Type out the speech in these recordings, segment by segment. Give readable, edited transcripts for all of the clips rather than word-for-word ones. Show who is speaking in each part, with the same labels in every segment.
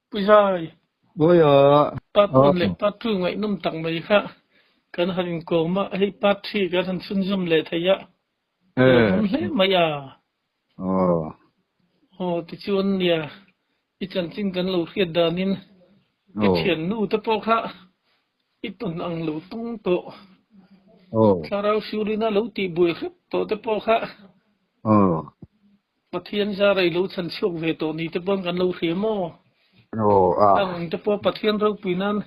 Speaker 1: Pu Zai,
Speaker 2: Bawiha,
Speaker 1: part
Speaker 2: aw,
Speaker 1: 1 leh part 2 ngaihnawm tak mai kha kan han inkawm a, hei part 3 kan han chhunzawm leh thei a, lawmawm
Speaker 2: eh,
Speaker 1: hle mai a.
Speaker 2: aw,
Speaker 1: Aw, tichuan nia, i chanchin kan lo hriat danin i
Speaker 2: aw,
Speaker 1: thiannu te pawh kha i tawn ang lo tung tawh,
Speaker 2: aw,
Speaker 1: thlarau siurina lo tihbuai hrep tawh te pawh kha
Speaker 2: aw,
Speaker 1: Pathian zara i lo chhan chhuak ve tawh ni te pawn kan lo hria maw?
Speaker 2: Aw a.
Speaker 1: Ang ang te pawh Pathian ropui nan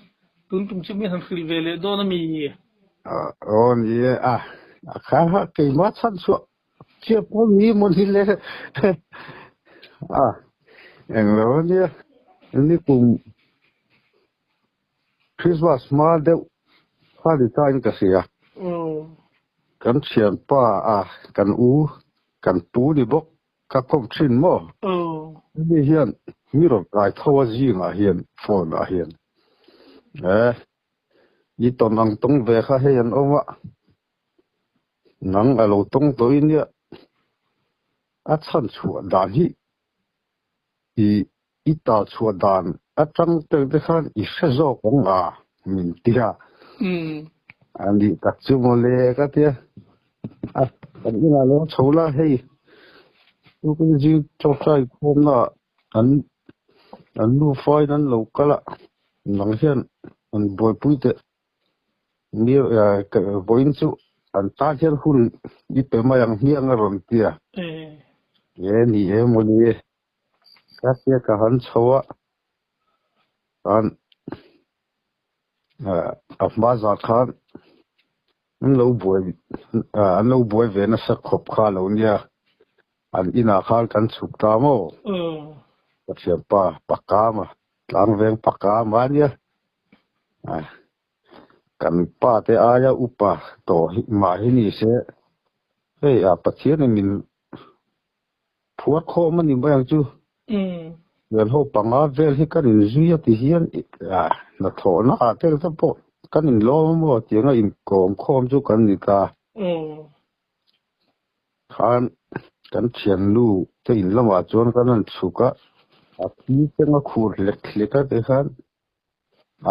Speaker 1: tun tum chu min han hrilh ve leh dawn a mi?
Speaker 2: Aw ni e a, a kha kha keimah chhan chhuah chiah pawh ni maw ni le a, englo a nia, nikum Christmas hma deuh kha ni ta in ka hria. Kan thianpa a kan u kan pu ni bawk ka kawm thin maw? Hemi hian mi rawn kai tho a zingah hian phone ah hian eh i tawn ang tawng ve kha hei an awm a, nang a lo tawng tawh i nia a chhan chhuah dan hi i I ta chhuah dan atang tel te khan i hre zawk ang a, min ti a. A nih tak chu mawle ka ti a. A, kan inah lo chho la hei, chu kan zing tawngtai khawmna ah an an nufain an lo kal a, nang hian an buaipui teh mi vawiin chu an tan hian hun i pe mai ang hmiang a rawn ti a. E ni e mawle. Ka tia ka han chho a, khan a hma zah khan an lo buai an lo buai ve nasa khawp kha lo nia, an inah khan kan chhuk ta maw? Ka thianpa Pakama, Tlangveng Pakama a nia, kan pa te aia upa tawh mah hi ni se, hei a Pathianin min Phuar khawm a ni mai ang chu. Rian ho panga vel hi kan inzui a ti hian hnathawhna ah tel te pawh kan inlawm a maw tianga inkawm khawm chu kan ni ta. Khan kan thiannu te in lamah chuan kan han chhuk a, a thi cheng a khur hlek hlek a ti khan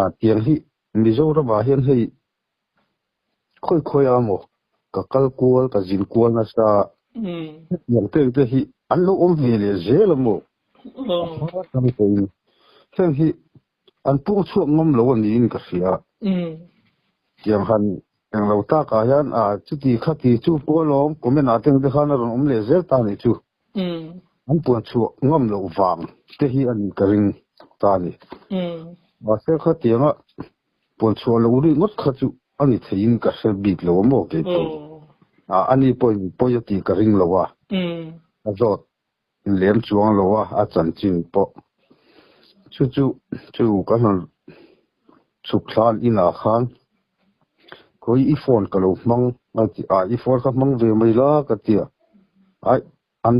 Speaker 2: a tiang hi Mizoramah hian hei Khawi khawi a maw? Ka kal kual, ka zin kual nasa. Hetiang te te hi an lo awm ve leh zel a maw? A hma atang pawhin heng hi an pung chhuak ngam lo a niin ka hria. Tiang han eng lo takah hian a chuti khati chu pawh alawm comment ah te khan a rawn awm leh zel ta a nih chu. An puan chhuah ngam loh vang te hi a nih ka ring ta a ni. Mahse khatianga Puan chhuah loh rih ngawt kha chu a ni theiin ka hre bik lo a maw kei pawh. A ani pawhin pawi a tih ka ring lo a, a zawt lem chuang lo a, a chanchin pawh. Chu chu chu ka hnawn chhuk thlan inah khan khawi i phone ka lo hmang a ti a, i phone ka hmang ve mai la ka ti a, ai An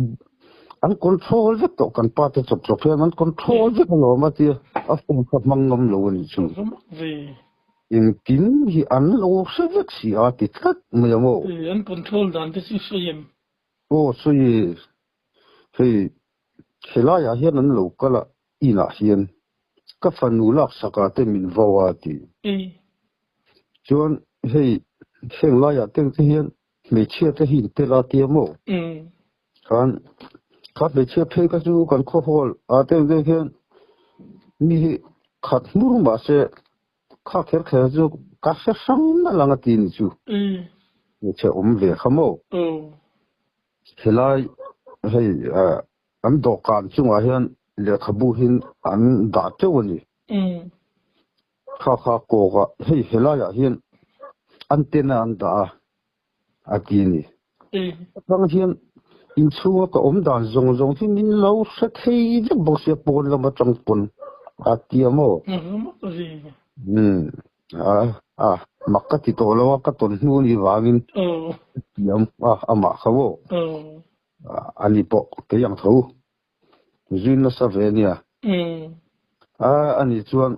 Speaker 2: an control vek tawh kan pa te chawp chawp hian an control vek alawm a tia a phone kha hmang ngam lo a nih chu. Engkim hi an lo hre vek si a ti tlat mai ang aw.
Speaker 1: An control dan te chu sawi em?
Speaker 2: Aw sawi hei helaiah hian an lo kal a inah hian ka fanu laksakah te min vo a ti. Chuan hei heng laiah te hian Hmeichhia te hi in tel a tia maw? Khan kha hmeichhia phei kha chu kan khaw hawl ah te ang hian mi hi khat hmur mahse kha kher kher chu ka hre hrang na lang a ti ni chu. Hmeichhia awm ve kha maw? Helai hei an dawhkan chungah hian lehkhabu hin an dah teuh a ni. Kha kha kawk a, hei helaiah hian antenna an dah a, a ti a ni. Atang hian inchhunga ka awm dan zawng zawng hi min lo hre thei vek bawk sia pawn lam atang pawn a ti a maw? A, a, mak ka ti tawh lo a, ka tawn hnu a nih vangin ka ti a, amah kha maw? Ani pawh kei ang tho. Zui nasa ve ania. A ani chuan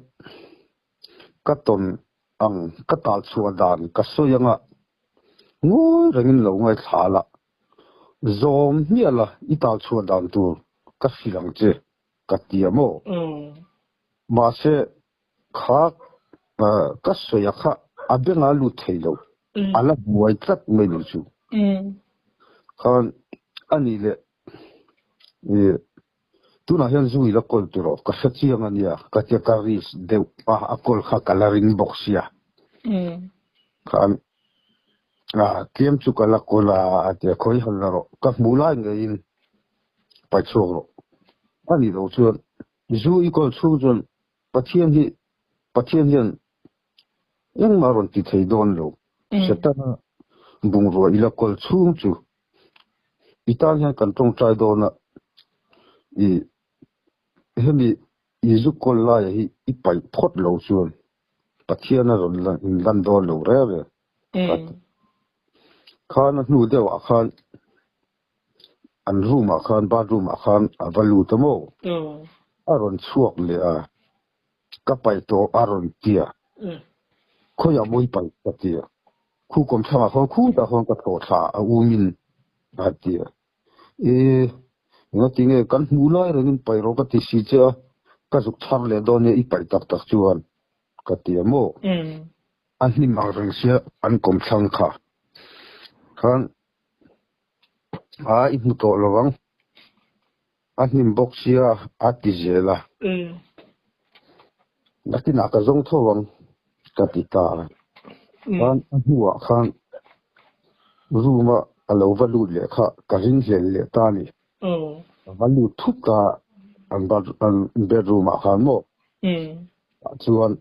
Speaker 2: ka tawn ang ka tal chhuah dan ka sawi anga ngawi rengin lo ngaithla la, zawm hmiah la i tal chhuah dan tur ka hrilh ang che ka ti a maw? Mahse kha ka sawi a kha a benga lut thei lo. A la buai tlat mai ni chu. Khan a nih leh tunah hian zu i la kawl tur aw ka hre chiang a nia ka tia ka risk deuh a a kawl kha ka la ring bawk sia. Khan tlem chu ka la kawl a a tia khawi han la rawh ka hmuh lai ngeiin pai chhuak rawh. A nih loh chuan zu i kawl chhung chuan Pathian hi Pathian hian engmah rawn ti thei dawn lo. Setana bungrua i la kawl chhung chu i tan hian kan tawngtai dawn a, i hemi i zu kawl laia hi i paih phawt lo chuan Pathian a rawn inlan dawn lo reng reng. Khan a hnu deuhah khan an room ah khan bathroom ah khan a va lut a maw? A rawn chhuak leh a, ka paih tawh a rawn ti a, khawiah maw i paih ka ti a, khu kawmthlang ah khawn khutah khawn ka thlawh thla a umin a ti a, e engatinge kan hmuh lai rengin paih rawh ka ti si che a, ka zuk chhar leh dawn nia i paih tak tak chuan ka ti a maw? A hnim ang reng sia an kawmthlang kha khan A i hmu tawh lo ang. A hnim bawk sia a ti zel a. Nakinah ka zawng tho ang ka ti ta a. Khan a hnuah khan room a a lo va lut leh kha ka ring hlel leh ta a ni. Ka va lut thut ta an bedroom ah khan maw. Tah chuan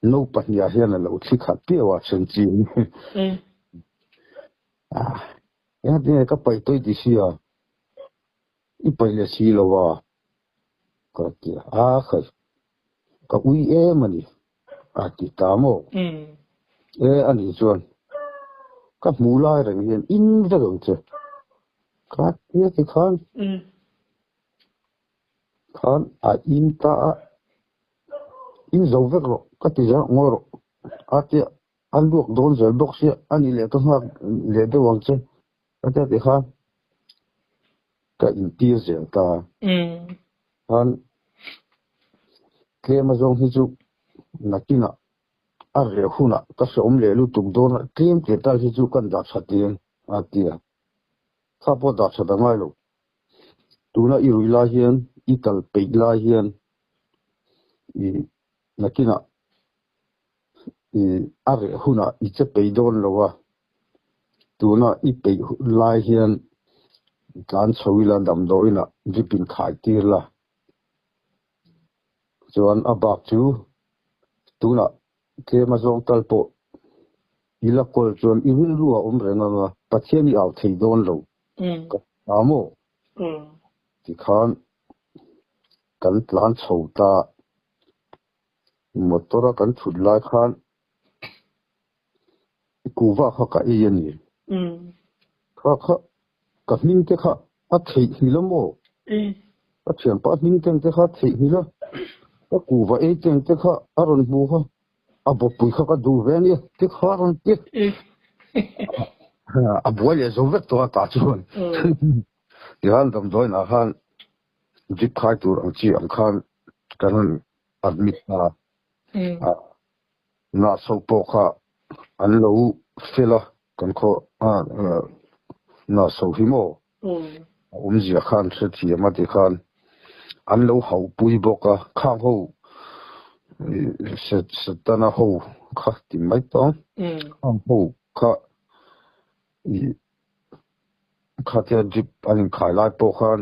Speaker 2: No pahnih hian a lo thli khat piau a then chi in. Engati nge ka paih tawih ti sia i paih leh si lo a ka ti a, a khai ka ui em a ni a ti ta maw? E a nih chuan ka hmuh lai reng hian in vek ang che ka ti a ti khan khan a in ta a in zo vek rawh ka ti zel ngawi rawh a tia a luak dawn zel bawk sia a nih leh ka nghak leh deuh ang che ka tia ti khan ka intir zel ta khan tlem azawng hi chu nakinah a reh hunah ka hreawm leh lutuk dawn a tlem tlem tal hi chu kan dah tha tiin a ti a kha pawh dah that a ngai lo. Tuna i rui lai hian i kal peih lai hian i nakinah i a reh hunah i che peih dawn lo a, tuna i peih lai hian tlan chho ila damdawiinah drip in khai tir la. Chuan a bak chu tunah tlem a zawng tal pawh i la kawl chuan i rilru a awm reng ang a, Pathian i au thei dawn lo. Ka hria maw? Tikhan kan tlan chho ta. Motor a kan thut lai khan kuva kha ka ei a ni. Kha kha ka hming te kha a theihnghilh a maw? Ka thianpa hming teng te kha a theihnghilh a, ka kuva ei teng te kha a rawn hmu kha a bawppui kha ka duh ve a nia ti kha a rawn ti. A buai leh zo vek tawh a tah chuan. Tihian damdawiinah khan drip khai tur ang chi ang khan kan rawn admit ta a. Nurse ho pawh kha an lo fel a, kan khaw nurse ho hi maw a awmzia kha an hrethiam a tikhan an lo hauhpui bawk a, khang ho Setana ho kha ti mai tawng, khang ho kha khatia drip an inkhai lai pawh khan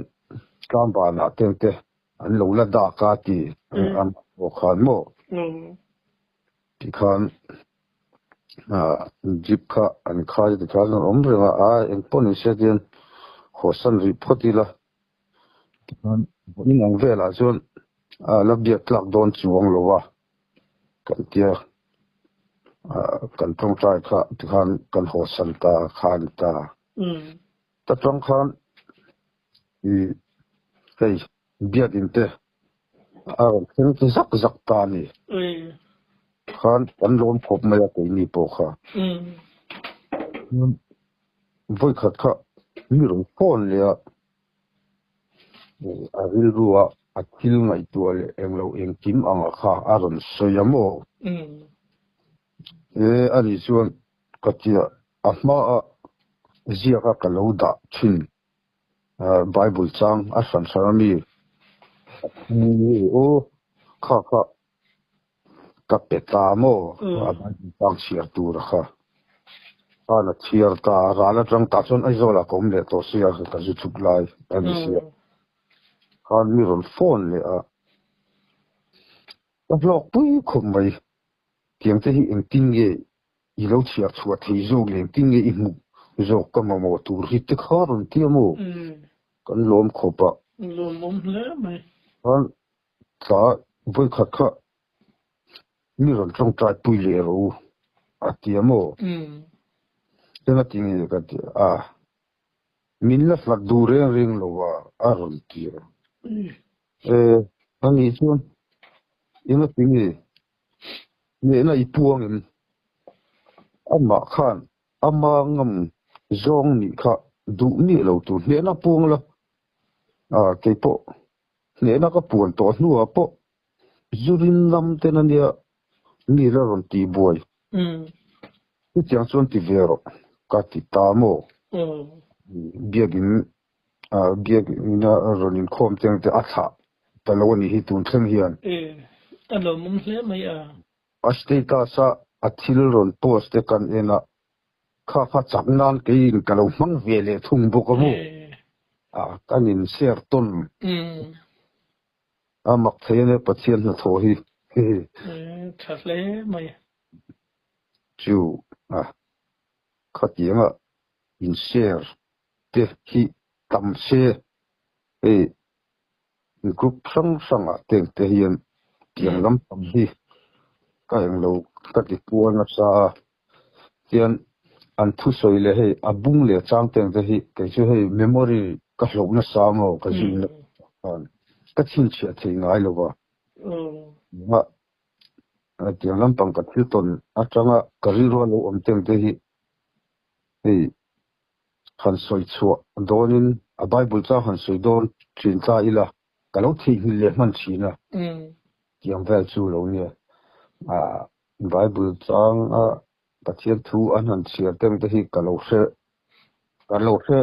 Speaker 2: tlangbanah te te an lo la dak a ti an pawh khan maw tikhan jeep kha an khai tikhan an awm reng a a engpawh ni se tian hawsan rih phawt ila tikhan vawiin ang velah chuan la biak tlak dawn chuang lo a kan tia kan tawngtai kha tikhan kan hawsan ta khan ta ta tang khan i hei biakinn te a rawn thleng ta zak zak ta a ni. Khan kan lawm khawp mai a keini pawh kha. Vawikhat kha mi rawn phone leh a, a rilru a. A thil ngaihtuah leh englo engkim anga kha a rawn sawi a maw? E, ani chuan ka tia a hmaa ziaka ka lo dah thin Bible chang a hran hran a mi aw kha kha ka pe ta maw? A Bible chang chhiar tur kha khan a chhiar ta ral atang tah chuan Aizawl ah ka awm leh tawh sia ka zu chhuk lai a ni sia. Khan mi rawn phone leh a, ka hlawk pui khawp mai. Tiang te hi engtin nge i lo chhiar chhuah thei zawk leh engtin nge i hmuh zawk ka mamawh tur hi te kha rawn ti a maw? Kan lawm khawp a.
Speaker 1: Lawmawm hle mai.
Speaker 2: Khan tla vawikhat kha mi rawn tawngtai pui leh rawh u a ti a maw? Eng a ti nge ka ti a. Min la hlat duh reng reng lo a, a rawn ti a. E, a nih chuan eng a ti nge? Hnehna i puang em? Amah khan ama ngam zawng nih kha duh miah lo tur hnehna puang la. A, keipawh hnehna ka puan tawh hnuah pawh zurin lam ten a nia mi la rawn tih buai. Chutiang chuan ti ve rawh ka ti ta maw? Biakin biakina rawn inkhawm te ang te a thlah ta lo a nih hi tun thleng hian.
Speaker 1: A lawmawm hle mai a.
Speaker 2: A status a a thil rawn post te kan en a, kha kha chak nan keiin ka lo hmang ve leh thung bawk a maw? A kan in share tawn. A mak thei a nia Pathian hnathawh hi.
Speaker 1: Tha hle mai.
Speaker 2: Chu a khatianga in share te hi tam se hei group hrang hrang ah te te hian tiang lam pang hi ka englo ka ti kual nasa a tian an thusawi leh hei a bung leh chang te ang te hi kei chu hei memory ka hlauh nasa maw ka zin na khan ka chhinchhiah thei ngai lo va. Tiang lampang ka thil tawn atanga ka rilru a lo awm teng te hi hei han sawi chhuah dawnin a Bible chang han sawi dawn thin ta ila ka lo theihnghilh leh hman thin a. Tiang vel chu lo nia. Bible chang a Pathian thu an han chhiar teng te hi ka lo hre ka lo hre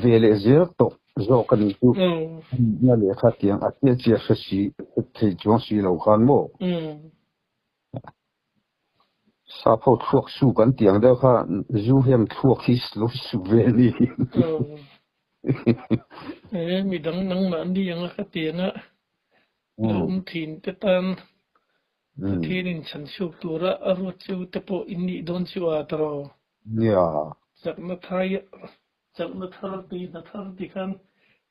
Speaker 2: ve leh zel tawh zawk a ni chu. Nihna leh kha tiang a chiah chiah hre si thei chuang si lo khan maw? Sap ho thluak su kan tih ang deuh kha zu hian thluak hi lo su ve a ni.
Speaker 1: E midang nangmah ni anga ka tiang a lo awm thin te tan Pathian in chhan chhuak tura a ruat chu te pawh in nih dawn chu a tawh.
Speaker 2: Nia.
Speaker 1: Chakna thai chakna thar ti hna thar ti khan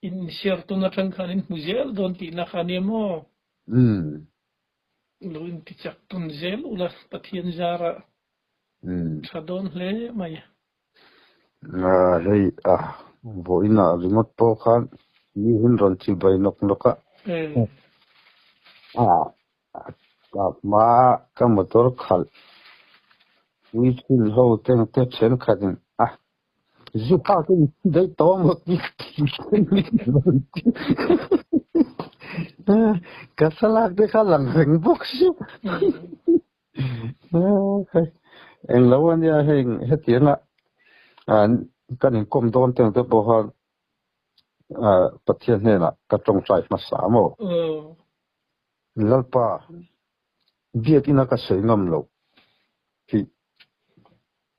Speaker 1: in insiar tawn atang khan in hmu zel dawn tihna kha nia maw? Lo inti chak tawn zel ula Pathian zarah tha dawn hle mai.
Speaker 2: Hei a vawiinah ringawt pawh khan mi hun rawn chibai nawk nawk a. A hma ka motor khalh pui thin ho te te thenkhatin a zu phak in daih tawh maw tih ka thlalak te kha lang reng bawk si. Englo a nia heng hetianga kan inkawm dawn teng te pawh khan Pathian hnenah ka tawngtai hmasa maw? Lalpa biakina ka sawi ngam loh hi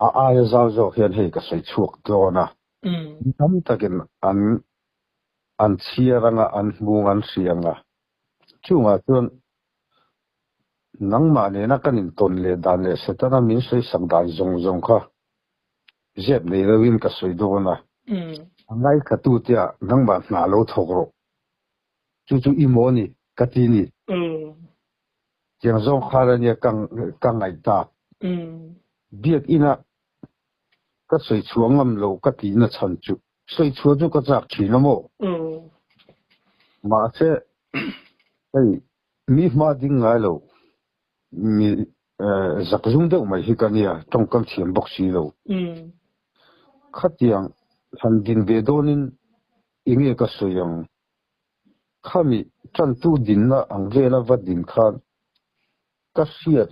Speaker 2: a aia zau zawk hian hei ka sawi chhuak dawn a, mi tam takin an an chhiar anga an hmung an hria anga chungah chuan Nangmah nena kan intawn leh dan leh Setana min sawisak dan zawng zawng kha zep nei loin ka sawi dawn a. A ngaithla tia nangmah hna lo thawk rawh. Chu chu i maw ni? Ka ti ni. Tiang zawng khan a nia ka ngaih tak. Biakina ka sawi chhuah ngam lo ka tihna chhan chu sawi chhuah chu ka chak thin a maw? Mahse hei Mi hma ding ngai lo, mi zak zum deuh mai hi ka nia, tawngkam thiam bawk si lo. Khatiang han din ve dawnin enge ka sawi ang? Khami tantu dinna ang vela va din khan ka hriat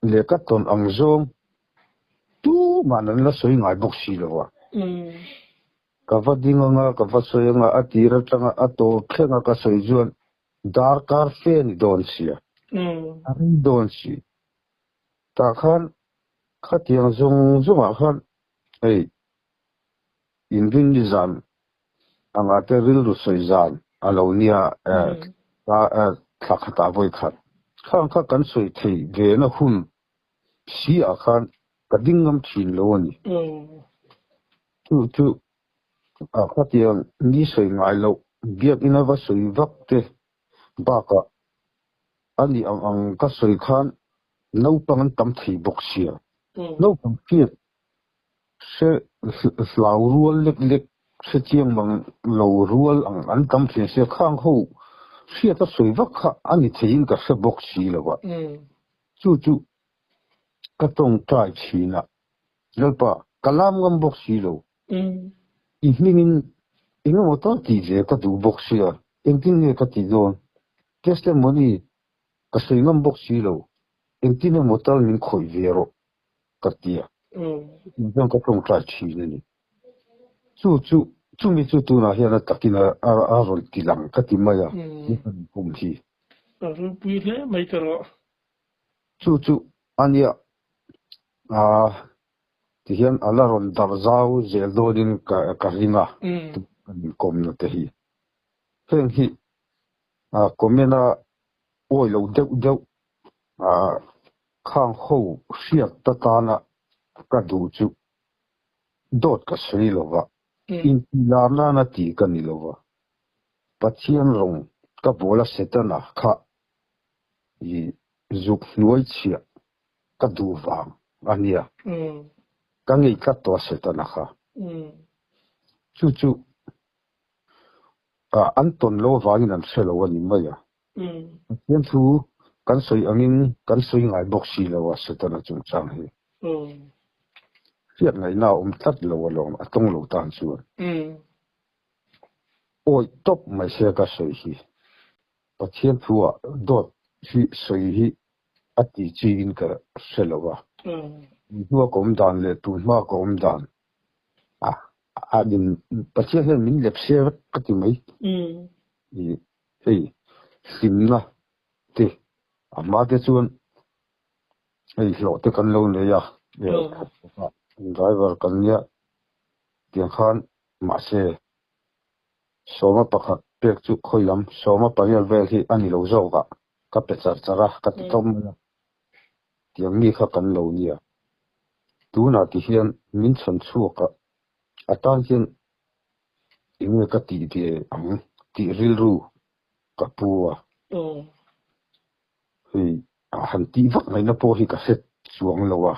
Speaker 2: leh ka tawn ang zawng tuman an la sawi ngai bawk si lo a. Ka va ding anga ka va sawi anga a tir atanga a tawp thleng a ka sawi chuan darkar fe a ni dawn sia. A rei dawn si. Tah khan khatiang zawng zawngah khan hei inrinni zan anga te rilru sawi zan a lo nia thla khatah vawi khat. Khang kha kan sawi thei ve na hun si ah khan ka ding ngam thin lo a ni. Chu chu khatiang ni sawi ngai loh biakina va sawi vak te bakah a nih ang ang ka sawi khan naupang an tam thei bawk sia. Naupang hriat hre hlau rual lek lek hre chiang mang lo rual ang an tam thin sia. Khang ho hriat a sawi vak kha a ni theiin ka hre bawk si lo a. Chu chu ka tawngtai thin a, Lalpa ka lam ngam bawk si lo. I hmingin engemaw tal tih ve ka duh bawk sia, engtin nge ka tih dawn? Testimony ka sawi ngam bawk si lo, engtin emaw tal min khawih ve rawh ka ti a. Chutiang chuan ka tawngtai thin a ni. Chu chu chumi chu tunah hian a takin a rawn ti lang ka ti mai a, ni kan pum hi.
Speaker 1: Ka ropui hle mai ta rawh.
Speaker 2: Chu chu a nia, tihian a la rawn darh zau zel dawnin ka ring a, kan inkawmna te hi. Heng hi comment a awi lo deuh deuh khang ho hriat ta tana ka duh chu dawt ka sawi lo va, intihlar nana tih ka ni lo va, Pathian rawng ka bawl a Setana kha i zuk hnuai chhiah ka duh vang a nia. Ka ngei tlat tawh a Setana kha. Chu chu an tawn lo avangin an hre lo a ni mai a. Pathian thu kan sawi angin kan sawi ngai bawk si lo a Setana chungchang hi. Hriat ngaihna a awm tlat lo alawm a tawng lo tan chuan. Awi tawp mai se ka sawi hi. Pathian thuah dawt hi sawi hi a ti chiin ka hre lo a. Tun hma ka awm dan leh tun hma ka awm dan a in Pathian hian min lep se vek ka ti mai. I hei hlimna te a hma te chuan hei hlawh te kan lo nei a, driver kan nia tiang khan mahse Sawma pakhat pek chu khawi lam sawma pariat vel hi a ni lo zawk a, ka pe char char a, ka ti tawp mai a. Tiang mi kha kan lo nia. Tunah ti hian min chhan chhuak a, a tan hian enge ka tih ve ang tih rilru ka pu a. Hei han tih vak ngaihna pawh hi ka hre chuang lo a,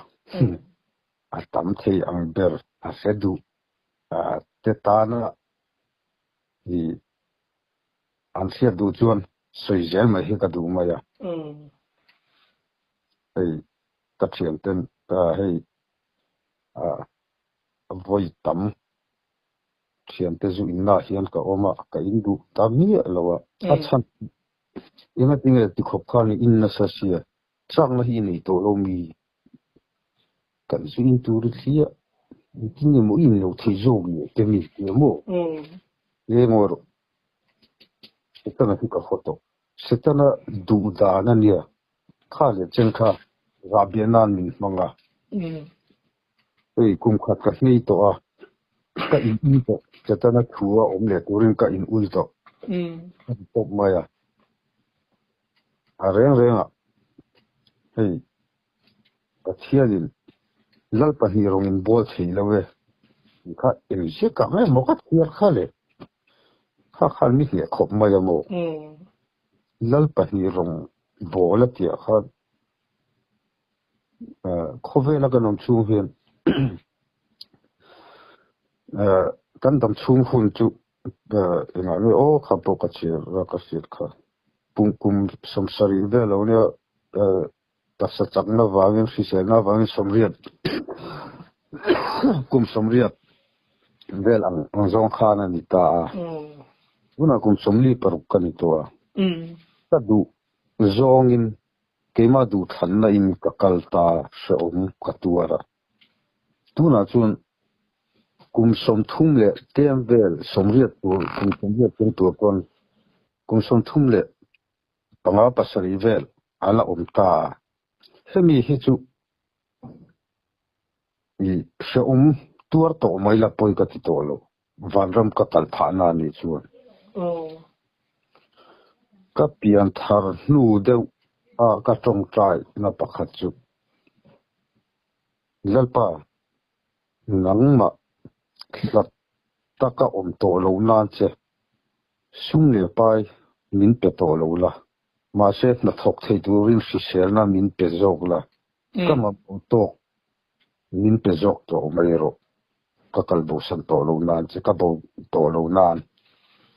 Speaker 2: a tam thei ang ber a hre duh te tana i an hriat duh chuan sawi zel mai hi ka duh mai a. Hei ka thian ten hei vawi tam thian te zu in nah hian ka awm a, ka in duh ta miah lo a. A chhan engatinge tikhawp khan i in nasa sia, chakna hi i nei tawh lo mi? Kan zu in tur i thliah engtin nge maw i in lo thei zawk leh te mi tia maw? Leng aw rawh. Setana hi ka haw tawh. Setana duh dan a nia. Kha leh chen kha rahbiah nan min hmang a. Hei kum khat ka hnei tawh a, ka in ui tawh. Setana thu a awm leh turin ka in ui tawh. Ka ti tawp mai a. A reng reng ah hei Pathianin Lal pahnih rawng in bawl thei lo e tih kha engziak ah nge maw ka chhiar kha le? Kha khan mi hneh khawp mai a maw? Lal pahnih rawng bawl a tih ah khan khawvela kan awm chhung hian kan dam chhung hun chu engah nge aw kha pawh ka chhiar a ka hriat kha kum kum sawmsarih vel lo nia Taksa chakna vangin hriselna vangin sawmriat kum sawmriat vel ang zawng khan a ni ta a. Tunah kum 46 ka ni tawh a. Ka duh zawngin keimah duh thlanna in ka kal ta hrehawm ka tuar a. Tunah chuan kum 30 leh tlem vel 80 tur kum 80 tling tur pawn kum 35 pasarih vel a la awm ta a. Hemi hi chu i hrehawm tuar tawh mai la pawi ka ti tawh lo. Vanram ka kal phahna a nih chuan. Ka pian thar hnu deuh a ka tawngtai na pakhat chu Lalpa nangmah hlat taka awm tawh lo nan che sum leh pai min pe tawh lo la, mahse hnathawk thei turin hriselna min pe zawk la, ka mamawh tawk min pe zawk tawh mai rawh, ka kal bosan tawh lo nan che, ka bo tawh lo nan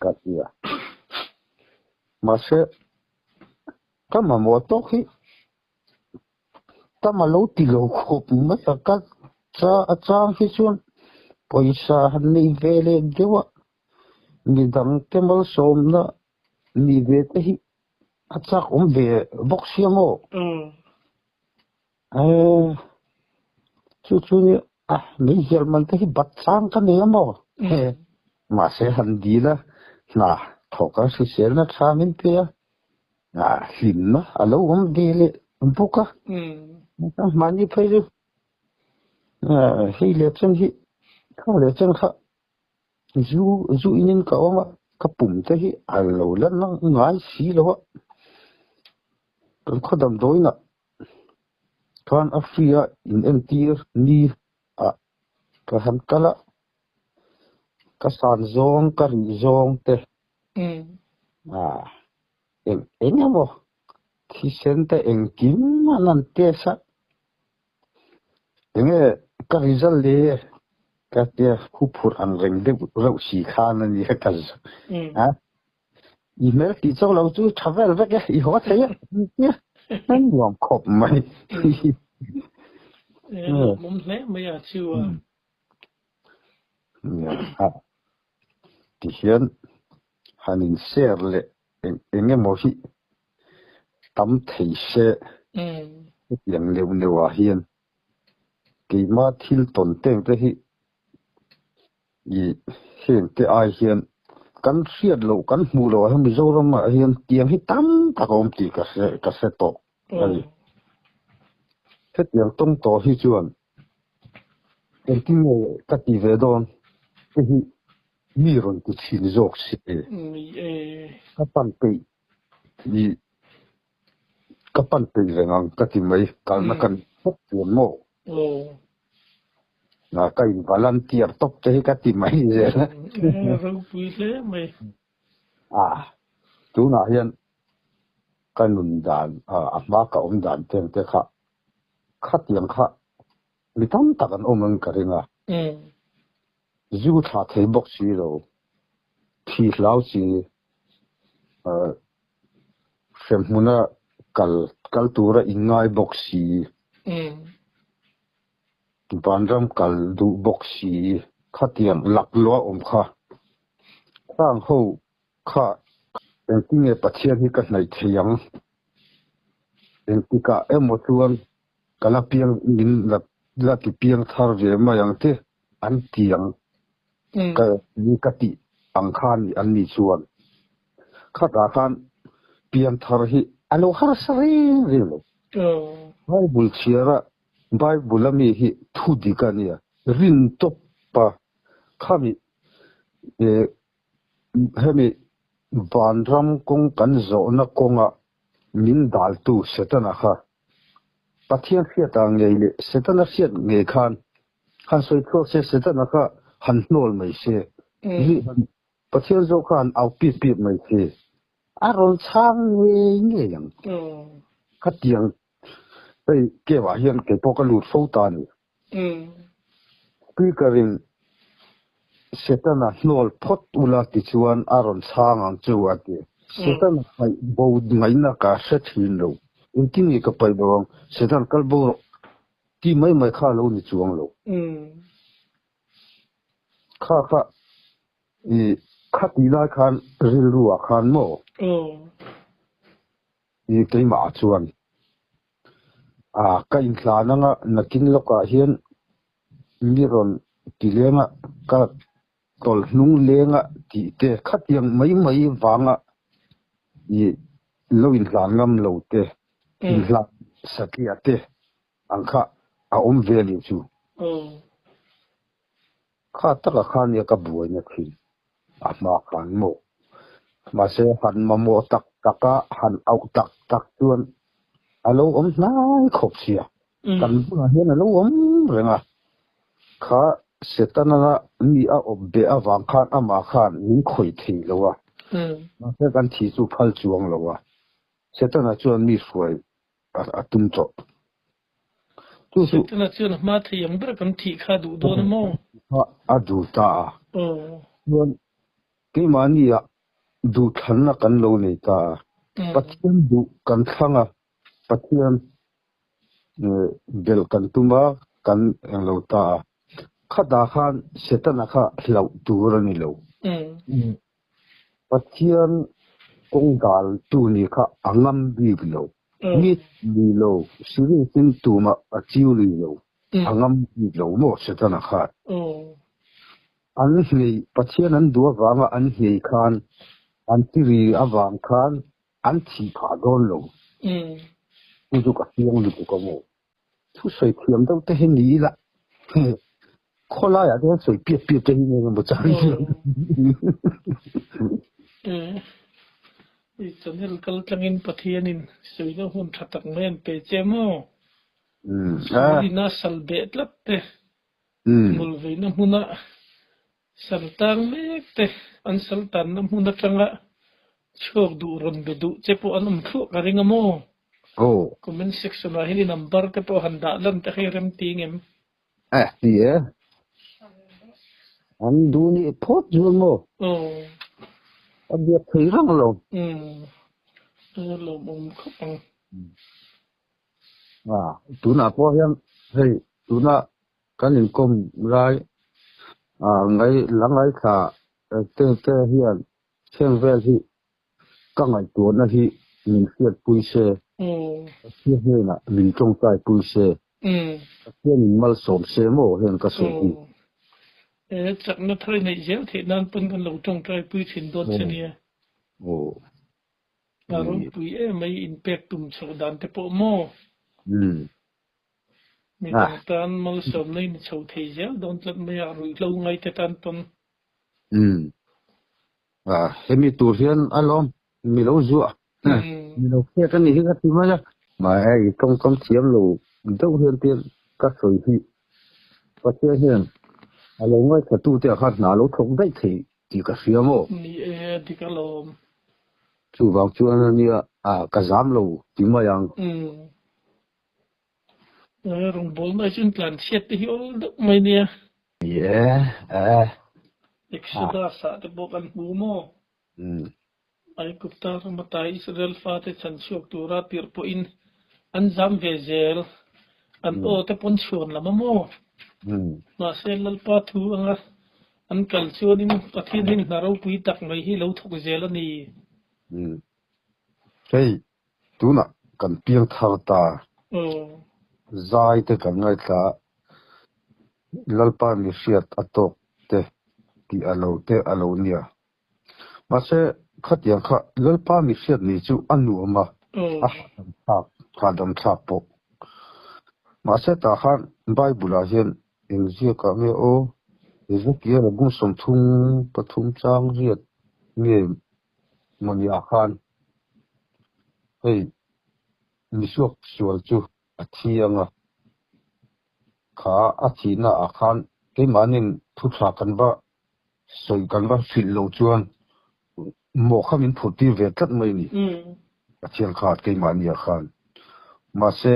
Speaker 2: ka ti a. Mahse ka mamawh tawk hi Tam a lo ti lo khawp mai a, ka a chang hi chuan pawisa han nei ve leh deuh a, midang te malsawmna ni ve te hi a chak awm ve bawk sia maw? Eee chu chu nia a meizial man te hi bat chang ka nei a maw? Mahse han dil a, hna thawk a hriselna tha min pe a. Hlimna a lo awm ve leh bawk a, mahni phei chu hei leh chen hi kha leh chen kha zu zu inin ka awm a, ka pum te hi a lo la ngai si lo a, kan khaw damdawiinah khan a free a in entir ni ah ka han kal a, ka san zawng ka rih zawng te. Eng eng emaw thisen te engkim an han test a, enge ka result le ka tia hu phurh ang reng deuh reuh si khan a nia ka a i hmel tih chauh lo chu tha vel vek e i haw thei a tia a nuam khawp mai.
Speaker 1: Lawmawm hle mai a chu a.
Speaker 2: Tihian han in share leh eng emaw hi tam thei se hetiang neuh neuh ah hian keima thil tawn teng te hi ih heng te ai hian kan hriat loh kan hmuh loh ah hian Mizoram ah hian tiang hi tam tak a awm tih ka hre ka hre tawh a ni. Hetiang tawng tawh hi chuan Engtin nge ka ti ve dawn te hi mi rawn ti thin zawk si. Ka pan peih i ka pan peih reng ang ka ti mai kalna kan phawt chuan maw? Ka in volunteer tawp te hi ka ti mai zel.
Speaker 1: Ropui hle mai.
Speaker 2: Tunah hian ka nun dan a hma ka awm dan te ang te kha Khatiang kha mi tam tak an awm ang ka ring a. Zu thlah thei bawk si lo, thi hlau chi hremhmuna kal kal tura inngai bawk si, vanram kal duh bawk si, khatiang laklawh a awm kha. Khang ho Kha, engtinge Pathian hi ka hnaih thei ang? Engtikah emaw chuan ka la piang min la la ti piang thar ve mai ang che an ti ang ka ka tih ang khan an ni chuan khatah khan piang thar hi a lo harsa reng reng lo. Bible chhiara Bible a mi hi thu dik a nia, rin tawp a khami Hemi vanram kawng kan zawhna kawnga min daltu Setana kha Pathian hriatah ngei leh Setana hriat ngei khan han sawi chhuak se, Setana kha han hnawl mai se, Pathian zawk kha han au pip pip mai se, a rawn chhang ngei ngei ang. Khatiang hei cave ah hian keipawh ka lut fo ta a ni. Speaker in Setana hnawl phawt ula tichuan a rawn chhang ang chu a ti. Setana paih bo ngaihna ka hre thin lo. Engtin nge ka paih bo ang? Setan kal bo rawh ti mai mai kha a lo ni chuang lo. Kha kha i. Khati lai khan rilru ah khan maw? I keimah ah chuan a ka inhlan anga nakin lawkah hian mi rawn ti leng a, ka tawlh hnung leng a tih te khatiang mai mai vanga i lo inhlan ngam lo te, inhlan satliah te ang kha a awm ve a nih chu. Kha taka kha nia ka buaina thin a hma khan maw? Mahse han mamawh tak tak a, han auh tak tak chuan a lo awm hnai khawp sia. Kan bulah hian a lo awm reng a. Kha Setana mi a awp beh avang khan amah khan min khawih thei lo a. Mahse kan thi chu phal chuang lo a. Setana chuan mi hruai a tum tawh. Chu chu.
Speaker 1: Setana chuan a hma thei ang ber kan thih kha a duh dawn a maw?
Speaker 2: A duh ta a. Chuan keimahni ah duhthlanna kan lo nei ta a. Pathian duh kan thlang a, Pathian belh kan tum a, kan englo ta a. Khatah khan Setana kha hlauh tur a ni lo. Pathian kawng dal tu nih kha a ngam bik lo. Mi lui lo, syringe in tumah a chiu lui lo. A ngam bik lo maw Setana khan. An hnei, Pathian an duh avanga an hnei khan, an tiri avang khan an thih phah dawn lo. Chu chu ka fiang lutuk a maw. Thusawi thiam deuh te hi ni ila khawlaiah te hian sawi piap piap te hi nge emaw chang hian.
Speaker 1: I channel kal tlangin Pathianin sawina hun tha tak mai an pe che maw? Sualina sal beh tlat te, mawlveina hmuna sal tang mek te, an sal tanna hmun atanga chhuak duh rawn be duh che pawh an awm thluah ka ring a maw? Comment section ah hian i number te pawh han dah lan te kha i rem ti ngem?
Speaker 2: Eh ti e. An duh nih phawt zual maw? A biak thei rang lo.
Speaker 1: Lawmawm khawp ang.
Speaker 2: Tunah pawh hian hei tuna Kan inkawm lai ngai la ngaithla te te hian heng vel hi ka ngaihtuahna hi min hriatpui se, Pathian hnenah min tawngtaipui se, Pathian in malsawm se maw heng ka sawi hi.
Speaker 1: E, chakna thar i neih zel theih nan pawn kan lo tawngtaipui thin dawn che nia. A ropui emai inpek tum chhoh dan te pawh maw? Mi dang tan malsawmna in chho thei zel dawn tlat mai a, ruihhlo ngai te tan pawn.
Speaker 2: Umm. Hemi tur hian alawm mi lo zuah mi lo khek a nih hi ka ti mai a. Mahse i tawngkam thiam lo deuh hian tir ka sawi hi Pathian hian a lo ngaithla te ah khan hna a lo thawk daih thei tih ka hria maw?
Speaker 1: Ni e, dik alawm.
Speaker 2: Chuvang chuan ania ka zam lo ti mai ang.
Speaker 1: Umm. Rawngbawlna hi chuan tlan chhiat te hi awl deuh mai nia.
Speaker 2: Ni e, e.
Speaker 1: Exodus ah te pawh kan hmu maw? Aigupta ram ata Israel fate chhan chhuak tura tirh pawhin an zam ve zel. An aw te pawn chhuan lam a maw? Mahse Lalpa thu anga an kal chuanin Pathian hian hna ropui tak mai hi lo thawk zel a ni.
Speaker 2: Hei Tunah kan piang thar ta. Zai te kan ngaithla a, Lalpa mi hriat a tawk te tih a lo te a lo nia. Mahse, khatiang kha Lalpa mi hriat ni chu a nuam a, a hahdam thlak, hahdam thlak pawh. Mahse, tah khan Bible ah hian engziakah nge aw, Ezekiel a bung 33 chang riat nge Mawnia khan hei misuak sual chu a thi ang a, kha a thihna ah khan keimahnin thu tha kan va sawi kan va hrilh lo chuan mawh kha min phurh tir ve tlat mai a ni Pathian kha keimahni ah khan. Mahse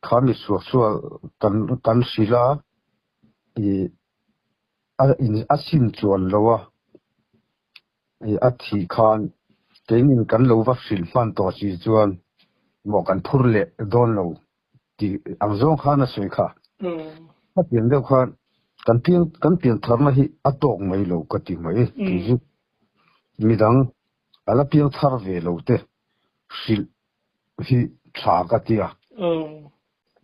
Speaker 2: kha misuak sual kan kan hrilh a ih a sim chuan lo a. A thih khan keinin kan lo va hrilh hman tawh si chuan maw kan phur leh dawn lo tih ang zawng khan a sawi kha. Khatiang deuh khan Kan pian kan pian tharna hi a tawk mai lo ka ti mai. Kei chu midang a la piang thar ve lo te hrilh hi tha ka ti a.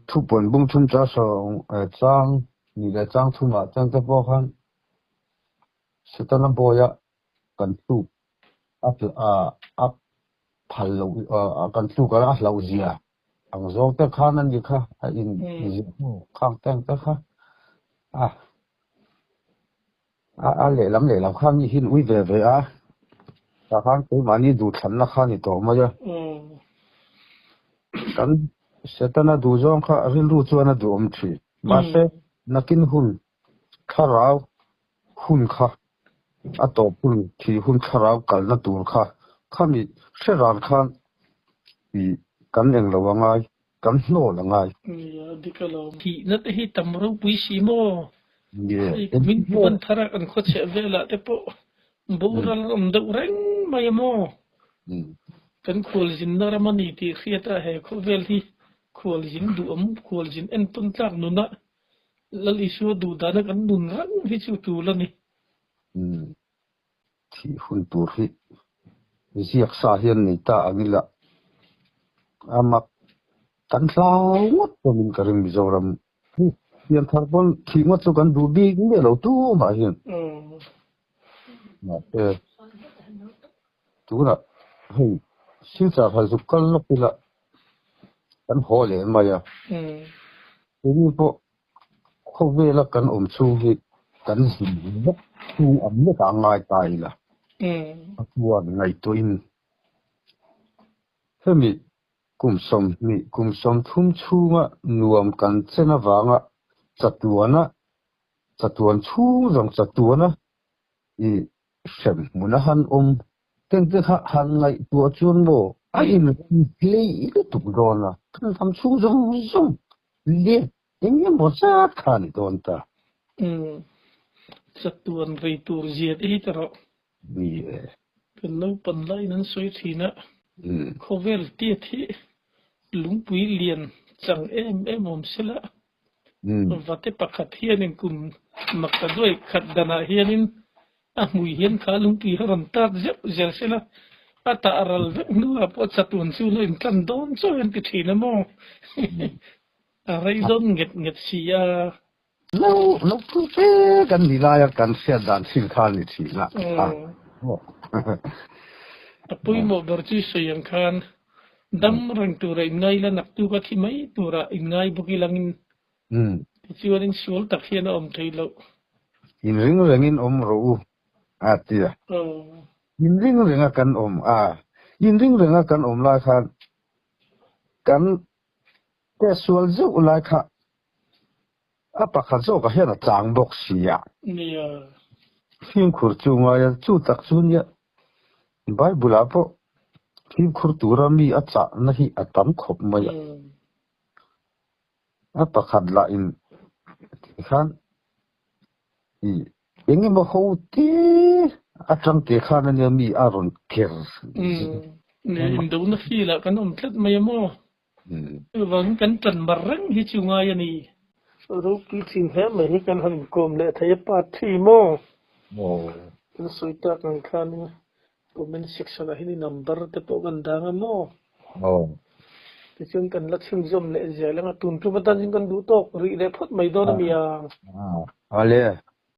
Speaker 2: Thupuan bung thum cha sawng chang ni leh chang thumah chuan te pawh khan Setana bawia kan tluk a phal loh kan tluk a hlauh zia ang zawng te khan a ni kha a in ziah hnu khang te ang te kha a a lehlam lehlam kha mi hian ui ve ve a tah khan keimahni duhthlanna kha a ni tawh mai a kan Setana duh zawng kha rilru chuan a duhawm thin mahse nakin hun thlarau hun kha a tawp hun thih hun thlarau kalna tur kha khami hre ran khan ih kan eng lo a ngai, kan hnawl a ngai.
Speaker 1: Nia, dik alawm. Thihna te hi tam ropui si maw? Hei kumin puan thar a kan khawchheh velah te pawh boral awm deuh reng mai a maw? Kan khualzinna ram a ni tih hriat a he khawvel hi khualzin duhawm, khualzin entawn tlak nunah Lal Isua duh dana kan nun reng hi chu tul a ni.
Speaker 2: Umm. Thih hun tur hi ziak sa hian nei ta ang ila a mak kan hlau ngawt pawhin ka ring Mizoram hi pianthar pawn thih ngawt chu kan duh bik miah lo tumah hian. Mahse tunah hei Silchar hal zuk kal lawk ila kan haw leh mai a. Keini pawh khawvela kan awm chhung hi kan zin vek chhung ang lekah a ngai ta ila. A chuan ngaihtuahin hemi kum sawmhnih kum sawmthum chhunga nuam kan chen avanga chatuana chatuan chhung zawng chatuana i hrem hmun a han awm Tengte kha han ngaihtuah chuan maw a inrem hlei lutuk dawn a, kan ram chhung zawng zawng let eng emaw zat kha a ni dawn ta.
Speaker 1: Umm, chatuan rei tur zia te hi ta rawh.
Speaker 2: Ni e.
Speaker 1: Kan naupan laiin an sawi thin a, khawvel tiat hi lungpui lian chang em em awm sela, vate pakhat hianin kum makta duai khat danah hianin A hmui hian kha lungpui kha rawn tat zeuh zel sela, a tah ral vek hnuah pawh chatuan chu lo intlan dawn chaw hian ti thin a maw? A rei dawn nget nget si a.
Speaker 2: Lo lo pu fe kan ni laia kan hriat dan thin kha a ni thin a.
Speaker 1: A pawimawh ber chu sawi ang khan dam reng tura inngai la naktuk a thi mai tura inngai bawk ilangin Tichuanin sual tak hian a awm thei loh.
Speaker 2: Inring rengin awm rawh u, a ti a. Inring renga kan awm a, inring renga kan awm lai khan kan teh sual zeuh lai kha a pakhat zawkah hian a chang bawk si a.
Speaker 1: Nia.
Speaker 2: Fimkhur chu ngai a, chu tak chu nia Bible-ah pawh fimkhur tura mi a chahna hi a tam khawp mai a. A pakhat lah in ti khan i eng emaw ho te atang te khan ania mi a rawn ker.
Speaker 1: Umm indona field ah kan awm tlat mai a maw? Chuvangin kan tan mar reng hi chu ngai a ni. Ropui thin hle mai hi kan han inkawm leh thei a part three maw? Kan sawi tak ang khanin Comment section ah hian i number te pawh kan dang a maw? Tichuan kan la chhunzawm leh zel ang a, tun tum atan hian kan duh tawk rih leh phawt mai dawn a mi ang.
Speaker 2: Ale.